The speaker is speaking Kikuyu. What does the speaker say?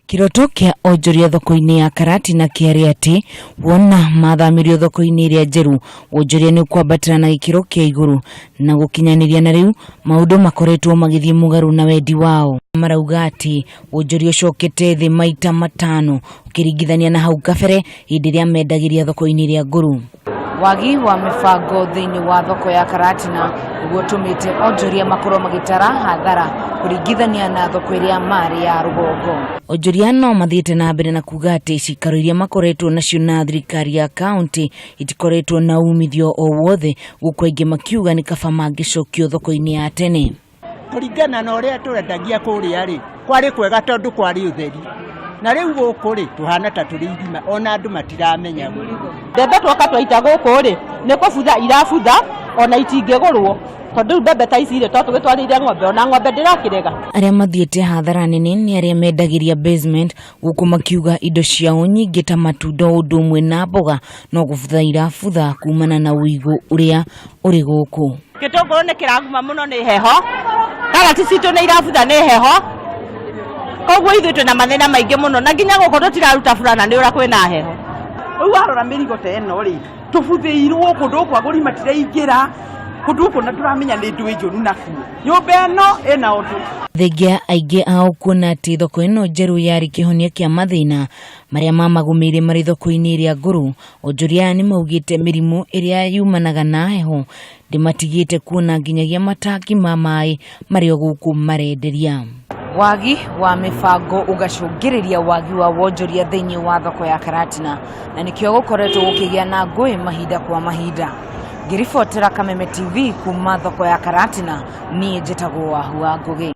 Kĩroto kĩa onjoria thoko-inĩ ya Karatina kĩarĩ atĩ wona mathamĩrio thoko-inĩ ĩrĩa njerũ, wonjoria nĩ ũkwambatĩra na gĩkĩro kĩa igũrũ na gũkinyanĩria na rĩu maũndũ makoretwo magĩthiĩ mũgarũ na wendi wao. Marauga atĩ wonjoria ũcokete thĩ maita 5 ũkĩringithania na hau kabere hĩndĩ ĩrĩa mendagĩria thoko-inĩ ĩrĩa ngũrũ. Wagi wa mĩbango thĩinĩ wa thoko ya Karatina nĩguo ũtũmĩte onjoria makorwo magĩtara hathara kũringithania na thoko ĩrĩa marĩ ya rũgongo. Onjoria no mathiĩte na mbere na kuga atĩ cikaro iria makoretwo nacio na thirikari ya kaunti itikoretwo na umithio o wothe, gũkũ aingĩ makiuga nĩ kaba mangĩcokio thoko-inĩ ya tene. Kũringana na ũrĩa tũrendagia kũrĩa rĩ, kwarĩ kwega tondũ kwarĩ ũtheri, na rĩu gũkũ rĩ tũhana ta tũrĩ irima, ona andũ matiramenya. Mbembe twoka twaita gũkũ rĩ, nĩ kũbutha irabutha, ona itingĩgũrwo, tondũ rĩu mbembe ta ici rĩ, to tũgĩtwarĩire ng'ombe, ona ng'ombe ndĩrakĩrega. Arĩa mathiĩte hathara nene nĩ arĩa mendagĩria basement, gũkũ makiuga indo ciao nyingĩ ta matunda o ũndũ ũmwe na mboga no gũbutha irabutha kumana na ũigũ ũrĩa ũrĩ gũkũ. Gĩtũngũrũ nĩ kĩraguma mũno nĩ heho, karati citũ nĩ irabutha nĩ heho, koguo ithuĩ twĩna mathĩna maingĩ mũno, na nginya gũkũ tũtiraruta burana nĩ ũrĩa kwĩna heho. Rĩu warora mĩrigo ta ĩno rĩ, tũbuthĩirwo kũndũ gũkũ, agũri matiraingĩra kũndũ gũkũ, na tũramenya nĩ ndũĩ njũru nakuo. Nyũmba ĩno ĩna ũndũ. Thengia aingĩ ao kuona atĩ thoko ĩno njerũ yarĩ kĩhonia kĩa mathĩna marĩa mamagũmĩire marĩ thoko-inĩ ĩrĩa ngũrũ, onjoria aya nĩ maugĩte mĩrimũ ĩrĩa yumanaga na heho ndĩmatigĩte kuona nginyagia matangi ma maĩ marĩa gũkũ marenderia. Wagi wa mĩbango ũgacũngĩrĩria wagi wa wonjoria thĩinĩ wa thoko ya Karatina, na nĩkĩo gũkoretwo gũkĩgĩa na ngũĩ mahinda kwa mahinda. Ngĩribotera Kameme TV kuma thoko ya Karatina, niĩ njĩtagwo Wahua Ngũgĩ.